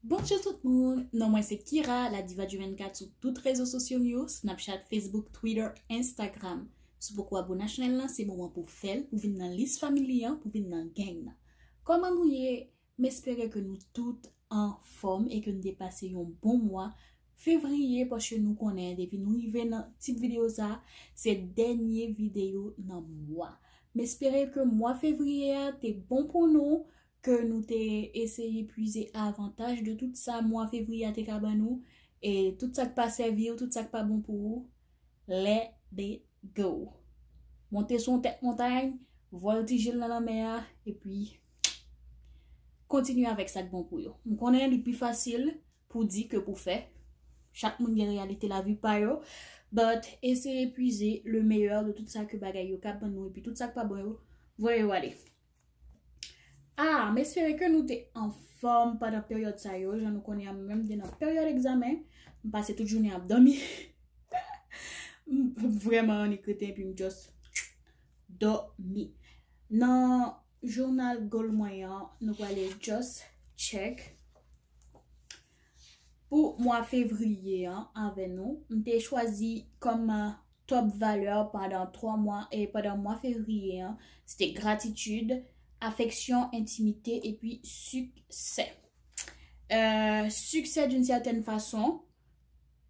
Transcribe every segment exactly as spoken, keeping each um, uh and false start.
Bonjou tout moun, non mwen se Kira, la diva du vennkat sou tout rezo sosyo m yo, Snapchat, Facebook, Twitter, Instagram. Si w poko abone a chanèl lan, se moman pou w fè l, pou w vin nan lis fanmi an, pou w vin nan gang nan. Kòman nou ye? M espere ke nou tout anfòm e ke nou te pase yon bon mwa fevriye, paske nou konnen depi nou rive nan tit videyo sa, se dènye videyo nan mwa. M espere ke mwa fevriye a te bon pou nou, ke nou te eseye pwize avantaj de tout sa mwa fevriye a te ka ban nou, e tout sa k pa sèvi w, tout sa k pa bon pou ou, let it go. Monte sou yon tèt montay, vòltije l nan lanmè a, epi kontinye avèk sa k bon pou yo. M konnen li pi fasil pou di ke pou fè. Chak moun gen reyalite lavi pa yo, but eseye pwize le meilleur de tout sa ke bagay yo ka ban nou, epi tout sa k pa bon yo, voye yo ale. Ah, m espere ke nou te anfòm pandan peryòd sa yo. Jan nou konnen an, mwen menm m te nan peryòd egzamen. M pase tout jounen ap dòmi. M vrèman annik rete epi m just dòmi. Nan jounal goal mwen an, nou prale just check. Pou mwa fevriye an avè nou, m te chwazi kòm top valè pandan twa mwa, e pandan mwa fevriye an, se te gratitid, afeksyon, entimite epi siksè. Euh, siksè d'une certaine façon,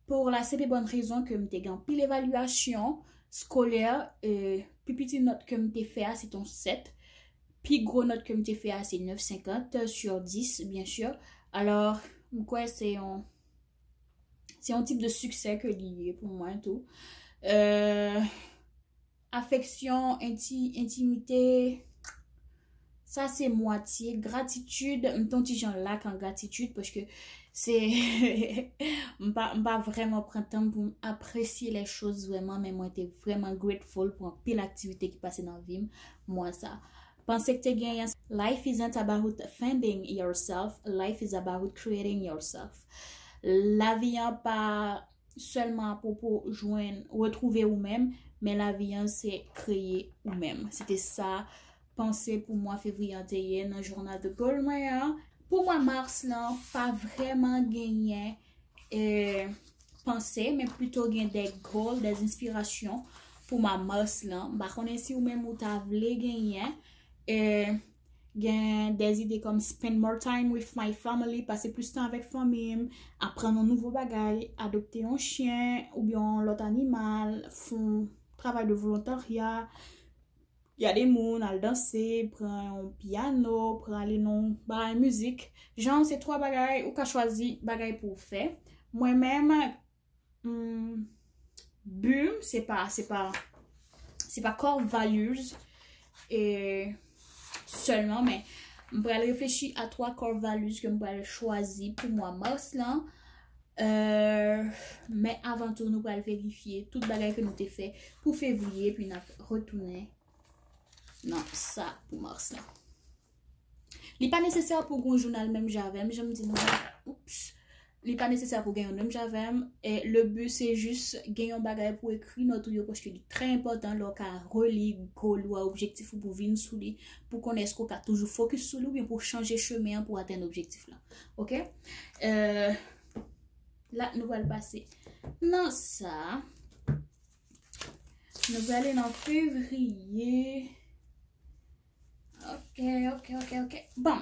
pour la simple et bonne raison ke m te gen anpil evalyasyon skolè, e pi piti nòt ke m te fè a, se te yon sèt. Pi gwo nòt ke m te fè a, se nèf senkant sur dis, byen si. Alò, m kwè se yon, se yon tip de siksè ke li ye pou mwen tou. Euh, afeksyon, enti-, entimite, sa se mwatye. Gratitid, m t on ti jan lak an gratitid, paske se, m pa, m pa vrèman pran tan m pou m apresye les choses vrèman, men mwen te vrèman grateful pou anpil aktivite ki pase nan vi m, mwa sa. Panse k te genyen, life isn't about finding yourself, life is about creating yourself. Lavi an pa sèlman apwopo jwenn, retwouve ou menm, men lavi an se kreye ou menm. Se te sa panse pou mwa fevriye an te ye nan jounal de goal mwen an. Pou mwa mas lan, pa vrèman genyen, e, panse, men plito gen de goal, de enspirasyon pou mwa mas lan. M pa konnen si ou menm ou ta vle genyen, e, gen de ide kòm spend more time with my family, pase plis tan avèk fanmi m, aprann yon nouvo bagay, adopte yon chen oubyen yon lòt animal, fè yon travay de volontarya, gade moun, al danse, pran yon pyano, pran ale nan yon bagay mizik. Jan, se twa bagay, ou ka chwazi bagay pou w fè. Mwen menm, hmm, bi m, se pa, se pa, se pa core values, e, sèlman, men m pral reflechi a twa core values ke m pral chwazi pou mwa mas lan. Euh, men avan tou, nou pral verifye tout bagay ke nou te fè pou fevriye, epi n ap retounen nan sa pou mas lan. Li pa nesesè pou gen yon jounal menm jan avè m, jan m di nou. Oups. Li pa nesesè pou gen yon menm jan avè m. E le but, se jis gen yon bagay pou ekri nòt ou yo, paske li trè enpòtan lè w ka reli goal ou a, objektif ou pou vin sou li, pou konnen èske w ka toujou fokis sou li oubyen pou w chanje chemen an pou w atenn objektif la. Oke? Euh, la, nou pral pase nan sa. Nou prale nan fevriye. Ok, ok, ok, ok. Bon.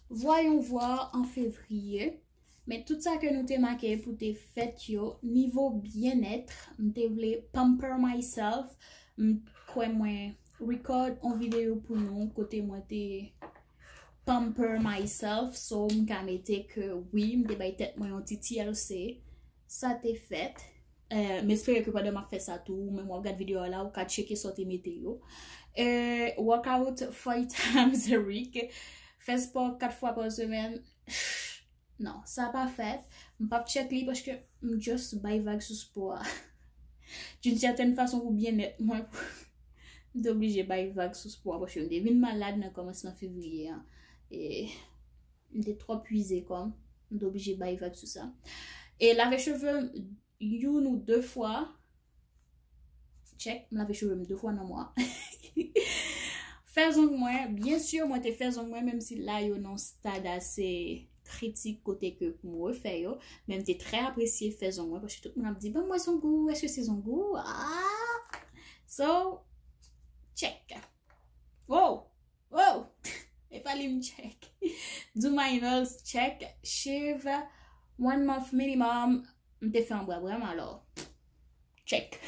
Voyons voir an fevriye. Men tout sa ke nou te make pou te fèt yo, nivo byennèt, m te vle pamper myself. M kwè mwen record yon videyo pou nou kote mwen te pamper myself. So, m ka mete ke wi, m te bay tèt mwen yon ti T L C. Sa te fèt. Eh, m espere ke pandan m ap fè sa tou, ou menm w ap gad videyo a la, ou ka tcheke sa w te mete yo. Eh, workout five times a week. Fè spò kat fwa pa semèn. Non, sa pa fèt. M p ap tchèk li paske m just bay vag sou spò a. D'une certaine façon, pou byennèt mwen, m te oblije bay vag sou spò a paske m te vin malad nan kòmansman fevriye an. E m te twò pwize kò m. M te oblije bay vag sou sa. E lave cheve m youn ou de fwa. Check, m lave cheve m de fwa nan mwa. Fè zong mwen, byen si mwen te fè zong mwen, menm si la yo nan stad ase kritik kote ke pou m refè yo, men m te trè apresye fè zong mwen, paske tout moun ap di, "Ban m wè zong ou, èske se zong ou?" Ah! So, check. Wow! Wow! E pa li m check. Do my nails, check. Shave one month minimum. M te fè yon bra bra m, alò. Check.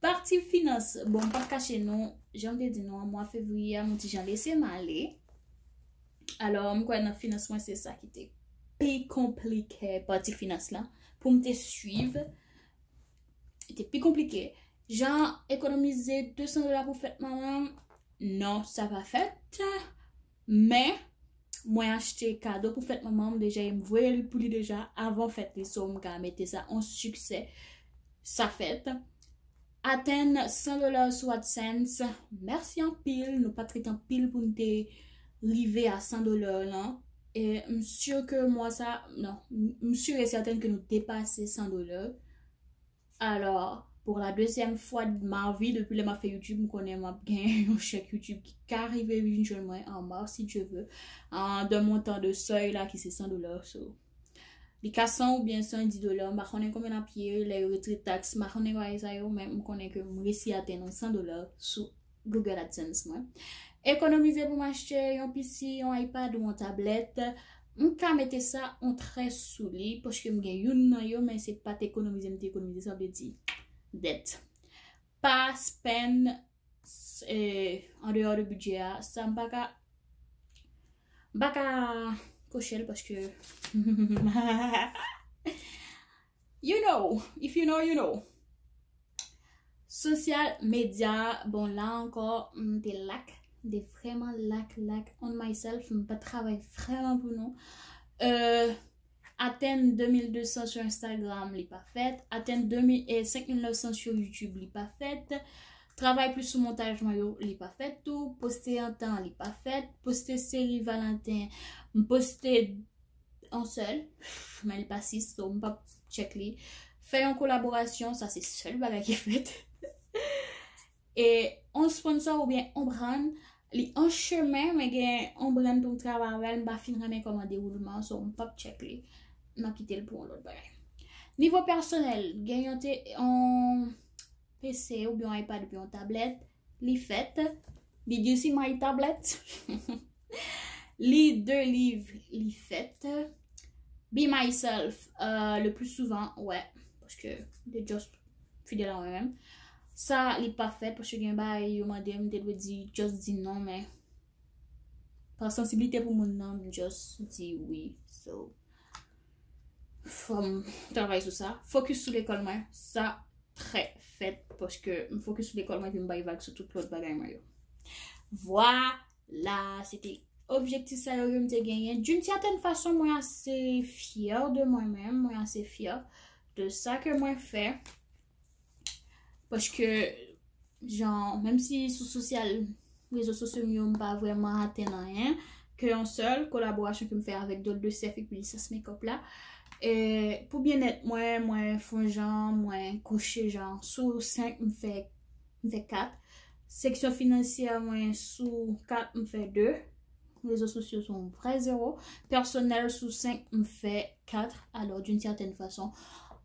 Pati finans, bon, m p ap kache nou, jan m te di nou, an mwa fevriye a, m ti jan lese m ale. Alò, m kwè nan finans mwen, se sa ki te pi konplike, pati finans lan, pou m te swiv. Li te pi konplike. Jan ekonomize de san dola pou fèt manman m, non, sa pa fèt. Men, mwen achte kado pou fèt manman m deja e m voye l pou li deja avan fèt li, so m ka mete sa an siksè. Sa fèt. Atenn san dola sou AdSense. Mèsi anpil, nou pa t ret anpil pou n te rive a san dola lan. E m si ke mwa sa, non, m si e sèten ke nou depase san dola. Alò, pou la dezyèm fwa de ma vi, depi lè m ap fè YouTube, m konnen m ap gen yon chèk YouTube ki ka rive vin jwenn mwen an mas, si Dye vle, an, de montan de sèy la ki se san dola. So, li ka san oubyen san di dola, m pa konnen konbyen l ap ye, lè yo retire taks, m pa konnen bagay sa yo, men m konnen ke m resi atenn san dola sou Google AdSense mwen. Ekonomize pou m achte yon P C, yon iPad ou yon tablèt. M ka mete sa on trè sou li, paske m gen youn nan yo, men se pa t ekonomize m te ekonomize, sa vle di dèt. Pa spend, eh, an deyò de bidjè a, sa m pa ka, m pa ka koche l paske you know, if you know, you know. Sosyal medya, bon, la ankò, m te lak, m te vrèman lak, lak on myself, m pa travay vrèman pou nou. Euh, atenn de mil de san sou Instagram, li pa fèt. Atenn de mil, eh, senk mil nèf san sou YouTube, li pa fèt. Travay plis sou montaj mwen yo, li pa fèt tou. Poste an tan, li pa fèt. Poste seri Valentin, m poste on sèl, men li pa sis, so m p ap check li. Fè yon kolaborasyon, sa se sèl bagay ki fèt. E on sponsor oubyen on brand, li an chemen, men gen on brand pou m travay avè l, m pa fin renmen kòman dewoulman, so m p ap check li. M ap kite l pou yon lòt bagay. Nivo pèsonèl, gen yon te, on P C oubyen yon iPad oubyen yon tablèt, li fèt. Did you see my tablet? Li de liv, li fèt. Be myself, euh, le plus souvent, wè, paske m te just fidèl a mwen menm. Sa, li pa fèt, paske gen bagay yo mande m, m te dwe di, just di non, men pa sansiblite pou moun nan, m just di wi. So, fò m travay sou sa. Focus sou lekòl mwen. Sa trè fèt, paske m focus sou lekòl mwen, epi m bay vag sou tout lòt bagay mwen yo. Vwala, se te objektif sa yo ke m te genyen. D'une certaine façon, mwen ase fyè de mwen menm, mwen ase fyè de sa ke mwen fè. Paske, jan, menm si sou sosyal, rezo sosyo m yo, m pa vrèman atenn anyen, ke yon sèl kolaborasyon ke m fè avèk Dot de Sèf epi Lisans Makeup la. E pou byennèt mwen, mwen fè yon jan, mwen kouche jan, sou senk, m fè, m fè kat. Seksyon finansyè mwen, sou kat, m fè de. Rezo sosyo se yon vrè zewo. Pèsonèl, sou senk, m fè kat. Alò, d'une certaine façon,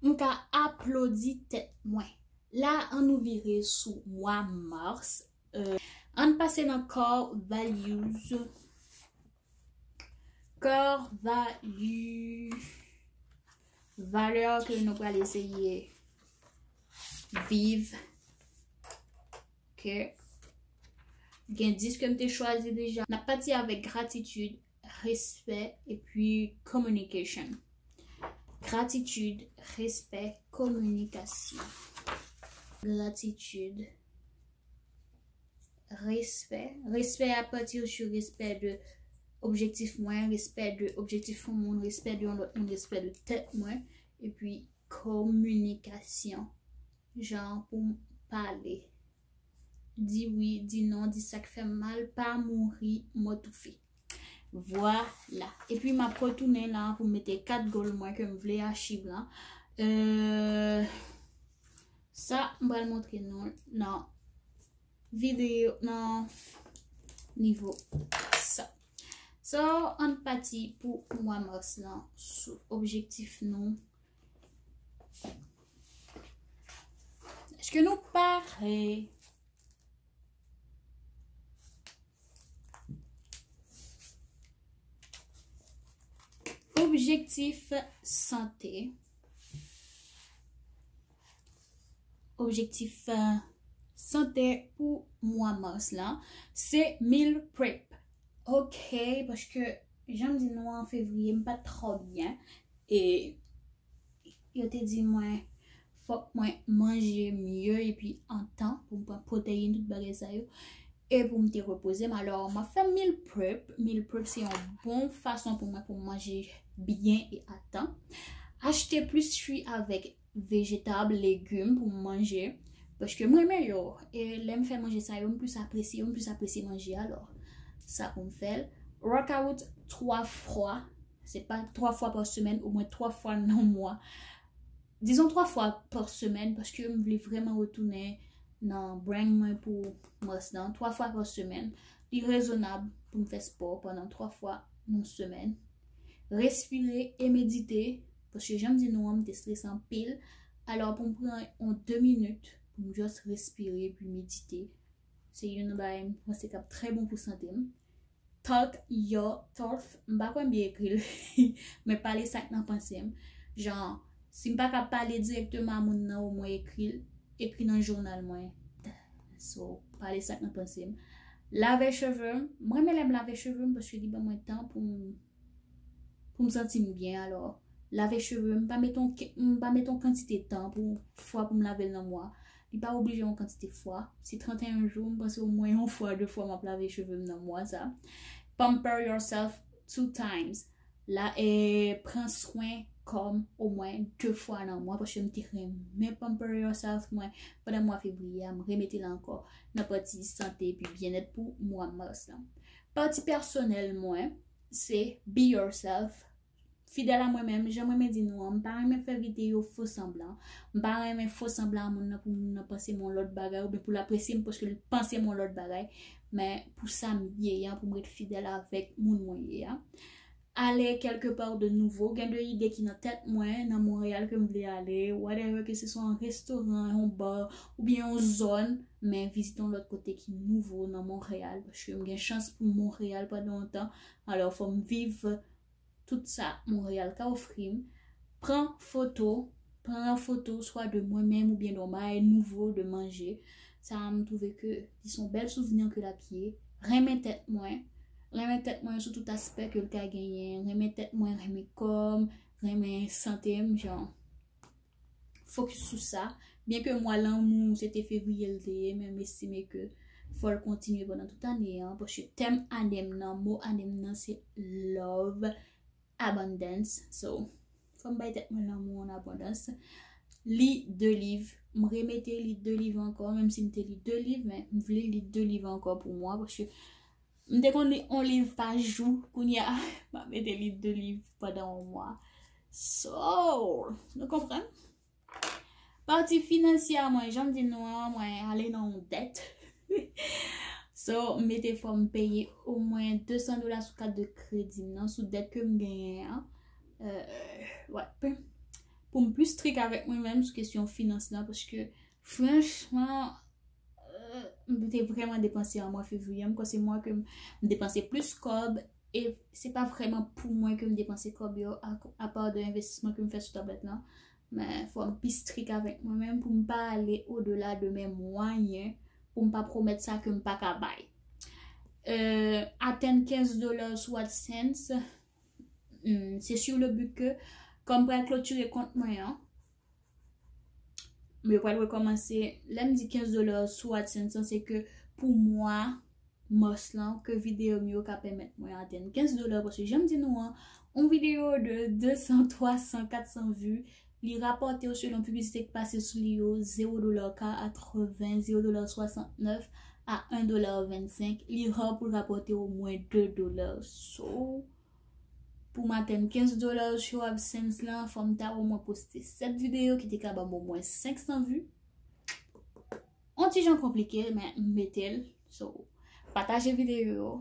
m ka aplodi tèt mwen. La, ann nou vire sou mwa mas. Euh, ann pase nan core values. Core value. Valè ke nou pral eseye viv. Ok. Gen dis ke m te chwazi deja. N ap pati avèk gratitid, respè, epi communication. Gratitid, respè, kominikasyon. Gratitid, respè. Respè a pati sou respè de objektif mwen, respè de objektif yon moun, respè de yon lòt moun, respè de tèt mwen, epi kominikasyon. Jan pou m pale. Di wi, di non, di sa k fè m mal, pa mouri mò toufe. Vwala. Epi m ap retounen la pou m mete kat goal mwen ke m vle achieve lan. Euh, sa, m pral montre nou nan videyo, nan nivo sa. So, ann pati pou mwa mas lan sou objektif nou. Èske nou pare? Objektif sante. Objektif, euh, sante pou mwa mas lan, se meal prep. Ok, paske jan m di nou an fevriye, m pa t twò byen. E yo te di mwen, fòk mwen manje mye epi antan pou m pran pwoteyin, tout bagay sa yo. E pou m te repoze m. Alò, m ap fè meal prep. Meal prep se yon bon fason pou mwen pou m manje byen e atan. Achte plis fwi avèk vejetab, legim pou m manje. Paske m renmen yo. E lè m fè manje sa yo, m plis apresye yo, m plis apresye manje. Alò, sa pou m fè l. Workout twa fwa. Se pa twa fwa pa semèn, omwen twa fwa nan mwa. Dizon twa fwa pa semèn, paske m vle vrèman retounen nan brand mwen pou mas lan. Twa fwa pa semèn. Li rezonab pou m fè spò pandan twa fwa nan semèn. Respire e medite, paske jan m di nou an, m te strese anpil. Alò, pou m pran yon de minit, pou m just respire epi medite, se youn nan bagay m panse k ap trè bon pou sante m. Talk your thoughts. M pa kwè m byen ekri l, men pale sa k nan panse m. Jan, si m pa ka pale dirèkteman a moun nan, omwen ekri l, ekri nan jounal mwen. So, pale sa k nan panse m. Lave cheve m. M renmen lè m lave cheve m paske li ban mwen tan pou m, pou m santi m byen. Alò, lave cheve m, m pa met yon ke-, m pa met yon kantite tan pou fwa pou m lave l nan mwa. Li pa oblije yon kantite fwa. Se trannteyen jou, m panse omwen yon fwa, de fwa m ap lave cheve m nan mwa sa. Pamper yourself two times. La, e, pran swen kò m omwen de fwa nan mwa, paske m te renmen pamper yourself mwen pandan mwa fevriye a, m remete l ankò nan pati sante epi byennèt pou mwa mas lan. Pati pèsonèl mwen, se be yourself. Fidèl a mwen menm, jan mwen menm di nou an, m pa renmen fè videyo fo sanblan. M pa renmen fo sanblan a moun nan pou moun nan panse m yon lòt bagay oubyen pou l apresye m paske l panse m yon lòt bagay. Men pou sa m ye an, pou m ret fidèl avèk moun mwen ye an. Ale kèlke pa de nouvo, gen de ide ki nan tèt mwen, nan Monreyal ke m vle ale, whatever, ke se swa yon restoran, yon bar, oubyen yon zòn, men vizite yon lòt kote ki nouvo nan Monreyal, paske m gen chans pou Monreyal pandan yon tan, alò fò m viv tout sa Monreyal ka ofri m. Pran foto, pran foto swa de mwen menm oubyen de yon bagay nouvo, de manje. Sa a, m twouve ke li se yon bèl souvni ke l ap ye. Renmen tèt mwen. Renmen tèt mwen sou tout aspè ke l ka genyen. Renmen tèt mwen, renmen kò m, renmen sante m, jan. Fokis sou sa. Byen ke mwa lanmou, se te fevriye l te ye, men m estime ke fò l kontinye pandan tout ane an, paske tèm ane m nan, mo ane m nan, se love, abundance. So, fò m bay tèt mwen lanmou an abondans. Li de liv. M remete li de liv ankò, menm si m te li de liv, men m vle li de liv ankò pou mwa, paske m te konn li yon liv pa jou, kounye a, m ap mete li de liv pandan yon mwa. So, nou konprann? Pati finansyè mwen, jan m di nou an, mwen ale nan yon dèt. So, m mete fò m peye omwen de san dola sou kat de kredi m nan, sou dèt ke m genyen an. Euh, ouais. Pou m pli strik avèk mwen menm sou kesyon finans lan, paske franchman, euh, m te vrèman depanse an mwa fevriye. M kwè se mwa ke m, m depanse plis kòb, e se pa vrèman pou mwen ke m depanse kòb yo, a, apa de envestisman ke m fè sou tablèt lan. Men fò m pi strik avèk mwen menm pou m pa ale odela de mes moyens, pou m pa pwomèt sa ke m pa ka bay. Euh, atenn kenz dola sou AdSense, hmm, se sur le but ke, kòm pral klotire kont mwen an, m pral rekòmanse, lè m di kenz dola sou AdSense lan, se ke pou mwa mas lan, ke videyo m yo ka pèmèt mwen atenn kenz dola, paske jan m di nou an, yon videyo de de san, twa san, kat san vi, li rapòte w selon piblisite k pase sou li yo, zewo dola katreven, zewo dola swasantnèf a en dola vennsenk, li ra pou l rapòte omwen de dola. So, pou m atenn kenz dola sou AdSense lan, fò m ta omwen poste sèt videyo ki te ka ban m omwen senk san vi. On ti jan konplike, men m mete l. So, pataje videyo yo.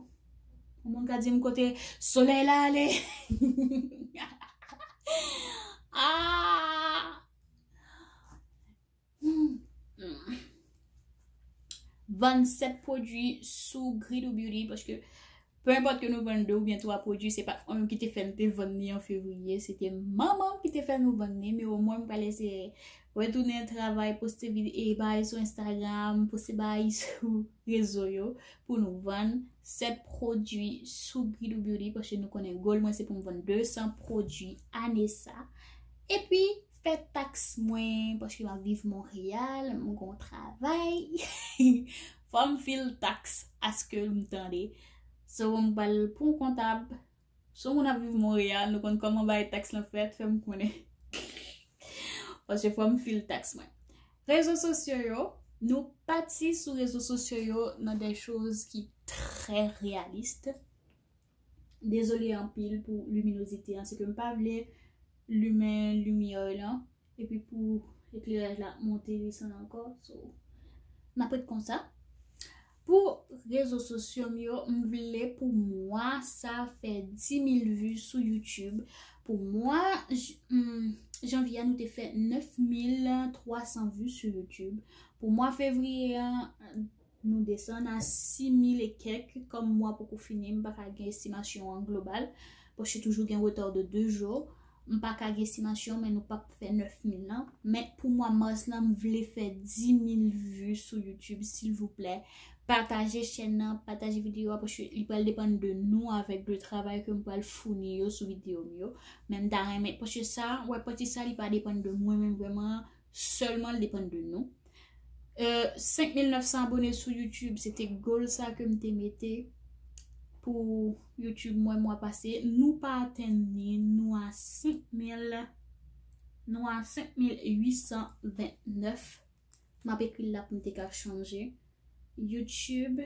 Moun ka di m kote solèy la ale. Ah! Hmm. Hmm. Vann sèt pwodui sou Gridou Beauty, paske pe enpòt ke nou vann de oubyen twa pwodui, se pa mwen menm ki te fè m te vann li an fevriye, se te manman m ki te fè nou vann li, men omwen m pral eseye retounen travay, poste vide-, e bagay sou Instagram, poste bagay sou rezo yo pou nou vann sèt pwodui sou Gridou Beauty, paske nou konnen goal mwen se pou m vann de san pwodui ane sa. Epi, fè taks mwen, paske m ap viv Monreyal, m gon travay. Fò m fil taks aske m tande. So, m pral pran kontab. Si w moun ap viv Monreyal, nou konn kòman bagay taks lan fèt, fè m konnen. Paske fò m fil taks mwen. Rezo sosyo yo, nou pati sou rezo sosyo yo nan de choz ki trè reyalis. Dezole anpil pou liminozite an, se ke m pa vle limen limyè lan, epi pou ekleraj la monte desann ankò, so, n ap ret konsa. Pou rezo sosyo m yo, m vle pou mwa sa fè dis mil vi sou YouTube. Pou mwa j-, hmm, janvye a, nou te fè nèf mil twa san vi sou YouTube. Pou mwa fevriye a, nou desann a sis mil e kèk, kòm mwa poko fini, m pa ka gen estimasyon an global, paske toujou gen reta de de jou. M pa ka gen estimasyon, men nou p ap fè nèf mil lan. Men pou mwa mas lan, m vle fè dis mil vi sou YouTube, silvouplè. Pataje chèn nan, pataje videyo a, paske li pral depann de nou avèk de travay ke m pral founi yo sou videyo m yo. Men m ta renmen, paske sa, wè, pati sa, li pa depann de mwen menm vrèman, sèlman li depann de nou. Euh, senk mil nèf san abone sou YouTube, se te goal sa ke m te mete pou YouTube mwen mwa pase. Nou pa atenn li, nou a senk mil, nou a senk mil uit san vennèf. M ap ekri l la pou m te ka chanje. YouTube,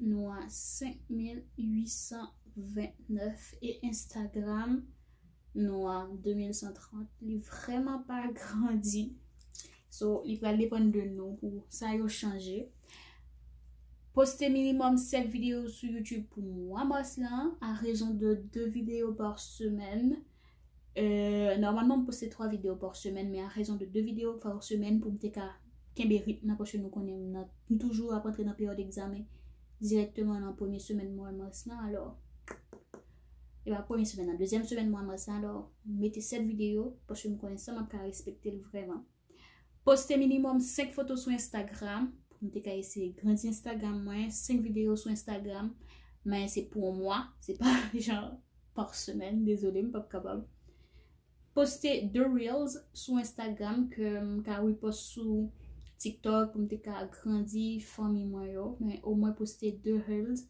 nou a senk mil uit san vennèf e Instagram, nou a de mil san trant. Li vrèman pa grandi. So, li pral depann de nou pou sa yo chanje. Poste minimòm sèt videyo sou YouTube pou mwa mas lan, a rezon de de videyo pa semèn. Euh, nòmalman, m poste twa videyo pa semèn, men a rezon de de videyo pa semèn pou m te ka kenbe ritm nan, paske nou konnen m nan, m toujou ap antre nan peryòd egzamen dirèkteman nan premye semèn mwa mas lan. Alò, e pa premye semèn nan, dezyèm semèn mwa mas lan, alò, m mete sèt videyo, paske m konnen sa m ap ka respekte l vrèman. Poste minimòm senk foto sou Instagram, pou m te ka eseye grandi Instagram mwen, senk videyo sou Instagram, men se pou yon mwa, se pa jan pa semèn, dezole, m p ap kapab. Poste de reels sou Instagram ke m ka repost sou TikTok pou m te ka grandi fanmi mwen yo, men omwen poste de reels.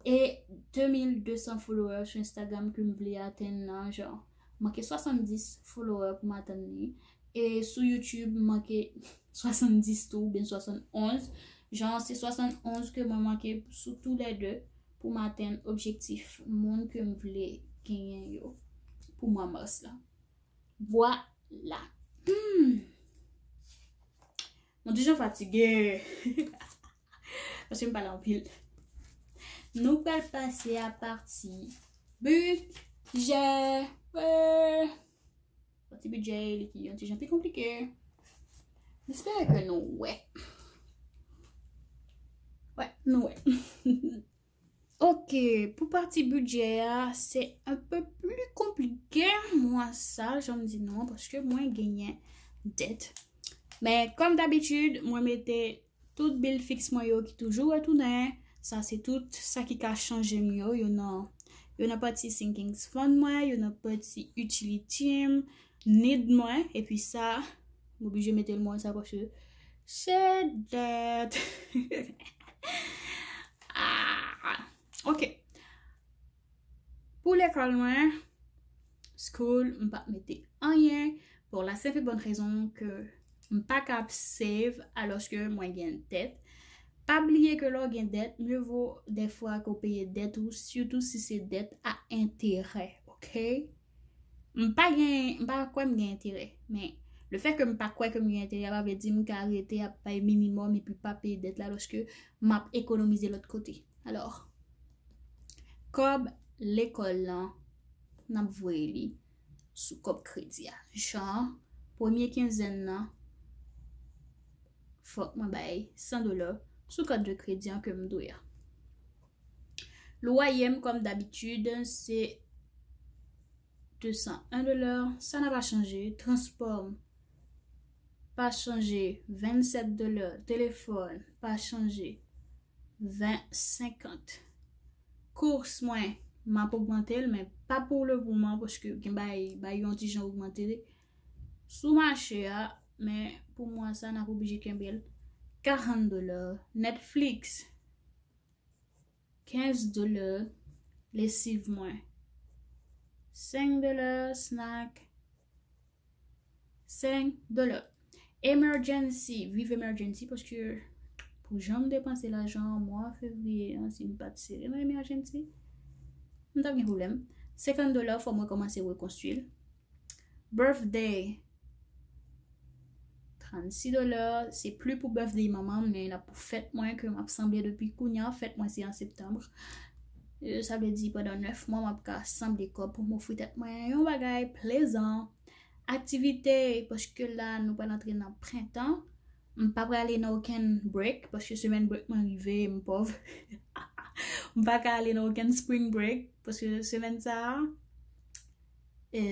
E de mil de san follower sou Instagram ke m vle atenn nan, jan, manke swasanndis follower pou m atenn li. E sou YouTube, m manke swasanndis tou, oubyen swasannonz. Jan, se swasannonz ke mwen manke sou toulède pou m atenn objektif moun ke m vle genyen yo pou mwa mas la. Vwala. Hmm. Mwen toujou fatige. Paske m pale anpil. Nou pral pase a pati bidjè. Wè. Pati bidjè, li ki yon ti jan pi konplike. M espere ke nou wè. Wè, nou wè. Ok, pou pati bidjè a, se un peu plus compliqué, mwa sa, jan m di nou an, paske mwen genyen dèt. Men, kòm dabitid, mwen mete tout bil fiks mwen yo ki toujou retounen. Sa se tout sa ki ka chanje m yo. Yo nan, yo nan pati sinking fund mwen, yo nan pati utility m, need mwen, epi sa, m oblije mete l mwen sa paske se dèt. Ah, ok. Pou lekòl mwen, school, m p ap mete anyen. Pou la senp e bòn rezon ke m pa ka ap save alòske mwen gen dèt. Pa bliye ke lè w gen dèt, mye vo dèfwa ke w peye dèt ou, sitou si se dèt a enterè, ok? M pa gen, m pa kwè m gen enterè, men lefètke m pa kwè ke m gen enterè, pa vle di m ka rete ap bay minimòm epi pa peye dèt la lòske m ap ekonomize lòt kote. Alò, kòb lekòl lan, n ap voye li sou kòb kredi a. Jan, premye kenzèn nan, fòk mwen bay san dola sou kat de kredi an ke m dwe a. Lwaye m, kòm dabitid, se de san en dola. Sa n a pa chanje. Transpò m pa chanje, vennsèt dola. Telefòn pa chanje, ven senkant. Kous mwen, m ap ogmante l, men pa pou le moman, paske gen bagay, bagay yo yon ti jan ogmante sou mache a, men pou mwa sa, n ap oblije kenbe l. Karant dola. Netflix, kenz dola. Lesiv mwen, senk dola. Snack, senk dola. Emergency, viv emergency, paske pou jan m depanse lajan an, mwa fevriye an, si m pa t sere nan emergency, m t ap gen pwoblèm. Senkant dola, fò mwen kòmanse rekonstwi l. Birthday, trannsis dola, se pli pou birthday manman m, men l ap pou fèt mwen ke m ap sanble depi kounye a. Fèt mwen se an septanm. E, sa vle di pandan nèf mwa, m ap ka sanble kòb pou m ofri tèt mwen yon bagay plezan. Aktivite, paske la, nou pral antre nan prentan. M pa prale nan okenn break, paske semèn break mwen rive, m pòv. M pa ka ale nan okenn spring break, paske semèn sa a, e,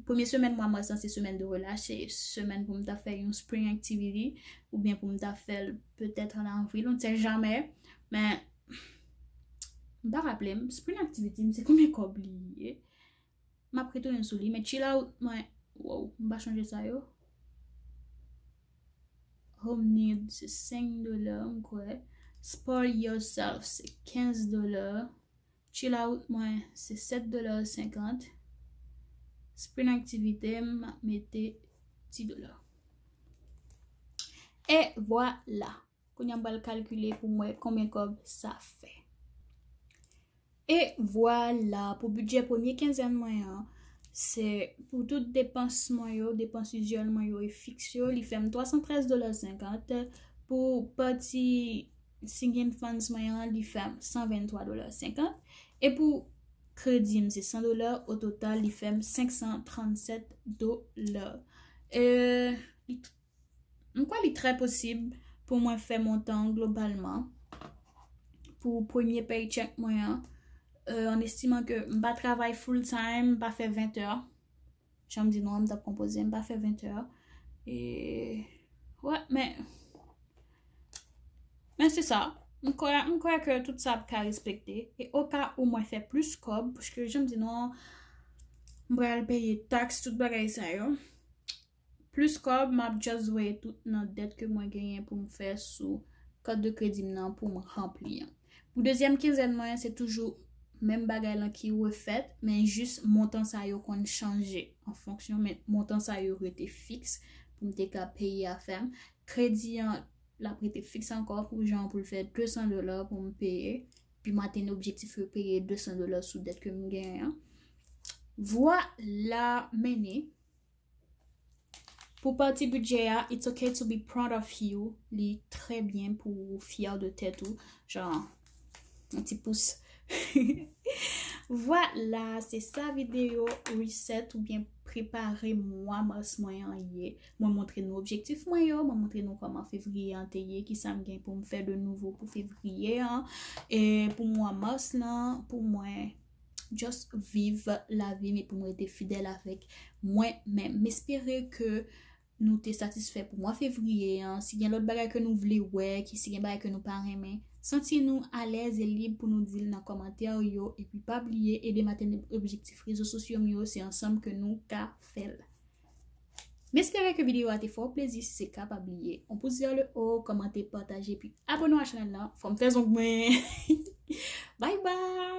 premye semèn mwa mas lan, se semèn de relach, se semèn pou m ta fè yon spring activity, oubyen pou m ta fè l petèt an avril, on sait jamais. Men, m pa raple m, spring activity m, se konbyen kòb li ye? M ap retounen sou li, men chill out mwen, wow, m pa chonje sa yo. Home need, se senk dola, m kwè. Spoil yourself, se kenz dola. Chill out mwen, se sèt dola senkant. Spring activity, m ap mete dis dola. E vwala. Kounye a m pral kalkile pou m wè konbyen kòb sa fè. E vwala, pou bidjè premye kenzèn mwen an, se pou tout depans mwen yo, depans izyèl mwen yo e fiks yo, li fè m twa san trèz dola senkant. Pou pati sinking funds mwen an, li fè m san venntwa dola senkant. E pou kredi m, se san dola, o total, li fè m senk san trannsèt dola. E, li t-, m kwè li trè posib pou mwen fè montan an globalman pou premye paycheck mwen an, e, an estiman ke m pa travay full time, m pa fè ven tè. Jan m di nou an, m t ap konpoze, m pa fè ven tè. E, wè, men, men se sa. M kwè, m kwè ke tout sa ap ka respekte. E oka ou mwen fè plis kòb, paske jan m di nou an, m pral peye taks, tout bagay sa yo. Plis kòb, m ap just voye tout nan dèt ke mwen genyen pou m fè sou kat de kredi m nan pou m ranpli an. Pou dezyèm kenzèn mwen, se toujou menm bagay lan ki refèt, men jis montan sa yo konn chanje an fonksyon, men montan sa yo rete fiks pou m te ka peye afè m. Kredi an, l ap rete fiks ankò pou jan pou l fè de san dola pou m peye. Pi m atenn objektif yo peye de san dola sou dèt ke m genyen an. Vwala, mennen. Pou pati bidjè a, it's okay to be proud of you. Li trè byen pou ou fyè de tèt ou. Jan, yon ti pous. Vwala, se sa videyo reset oubyen prepare mwa mas mwen an ye. Mwen montre nou objektif mwen yo, mwen montre nou kòman fevriye an te ye, kisa m gen pou m fè de nouvo pou fevriye an. E pou mwa mas lan, pou mwen just viv lavi m e pou m rete fidèl avèk mwen menm. M espere ke nou te satisfè pou mwa fevriye an. Si gen lòt bagay ke nou vle wè, ki si gen bagay ke nou pa renmen, santi nou alèz e lib pou nou di l nan kòmantè yo. Epi pa bliye ede m atenn objektif rezo sosyo m yo. Se ansanm ke nou ka fè l. M espere ke videyo a te fè w plezi. Si se ka, pa bliye yon pous vè le o, kòmante, pataje, epi abone a chanèl la. Fò m fè zong mwen. Bye bye!